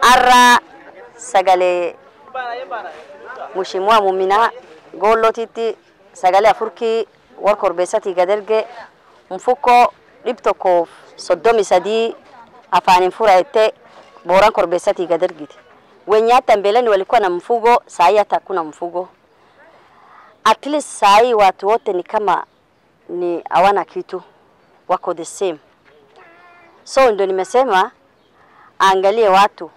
Arra sagalee Mheshimiwa Mumina Gollootitti sagalee afurkii warra korbeessatii gad erge mfuko 133 afaanin fura jettee Booran korbeessatii gad ergite. Wenye hata mbeleni walikuwa na mfugo, saa hii hata hakuna mfugo. At least saa hii watu wote ni kama ni hawana kitu, wako the same. So ndio nimesema angalie watu.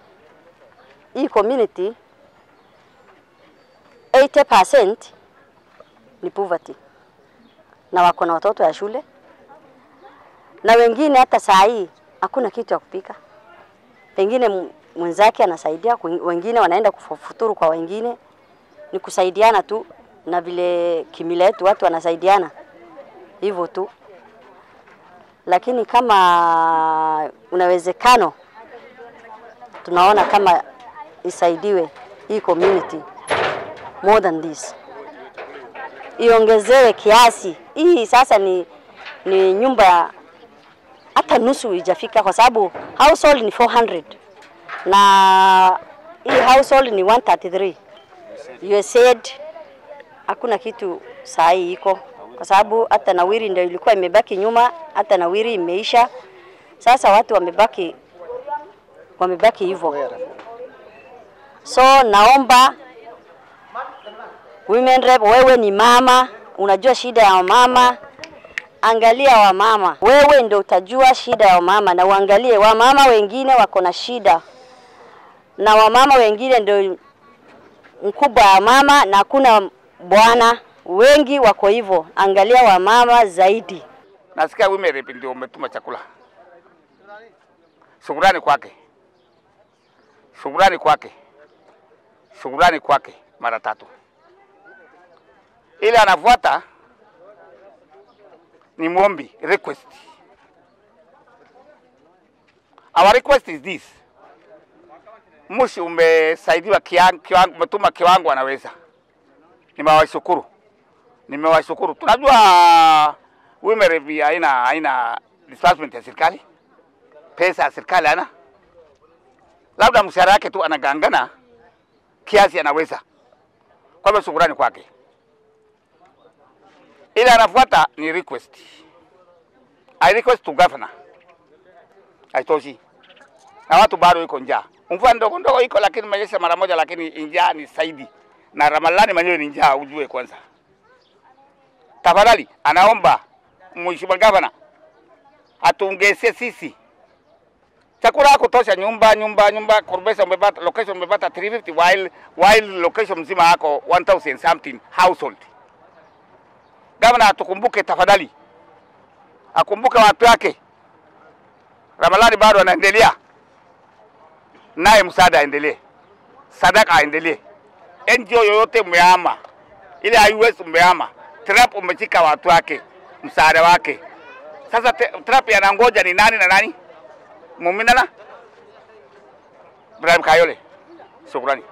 Hii community 80% ni poverty. Na wako na watoto ya shule. Na wengine hata saa hii hakuna kitu ya kupika. Pengine mwenzake anasaidia, wengine wanaenda kufuturu kwa wengine. Ni kusaidiana tu, na vile kimila yetu watu wanasaidiana hivyo tu. Lakini kama unawezekano, tunaona kama isaidiwe hii community more than this. Iongezewe kiasi. Hii sasa ni nyumba hata nusu haijafika, kwa sababu household ni 400 na hii household ni 133. USAID hakuna kitu saa hii iko, kwa sababu hata nawiri ndio ilikuwa imebaki nyuma, hata nawiri imeisha. Sasa watu wamebaki hivyo. So naomba women rep, wewe ni mama, unajua shida ya mama, angalia wamama. Wewe ndio utajua shida ya wamama, na uangalie wamama wengine wako na shida. Na wamama wengine ndio mkubwa wa mama na hakuna bwana, wengi wako hivyo. Angalia wamama zaidi. Nasikia women rep ndio umetuma chakula. Shukrani kwake. Shukrani kwake. Shukrani kwake mara tatu. Ile anafuata ni muombi, request. Our request is this. Mushi umesaidiwa kiwango, umetuma kiwango anaweza. Nimewashukuru. Nimewashukuru. Tunajua women rep haina disbursement ya serikali. Pesa ya serikali ana. Labda mshahara yake tu anagangana kiasi anaweza. Kwa hivyo shukrani kwake. Ile anafuata ni request. I request to governor. Haitoshi. Na watu bado iko njaa. Mvua ndogo ndogo iko, lakini maisha mara moja, lakini njaa ni zaidi. Na Ramadhani mwenyewe ni njaa, ujue kwanza. Tafadhali anaomba Mheshimiwa Governor atuongezee sisi chakula ya kutosha. Nyumba nyumba nyumba korbesa umepata, location umepata 350, while location mzima yako 1000 something household. Governor atukumbuke tafadhali. Akumbuke watu wake. Ramadhani bado anaendelea. Naye msaada aendelee. Sadaka aendelee. NGO yoyote umeama. Ile IUS umeama. Trump umechika watu wake, msaada wake. Sasa Trump anangoja ni nani na nani? Mumina na Ibrahim Kayole. Shukrani.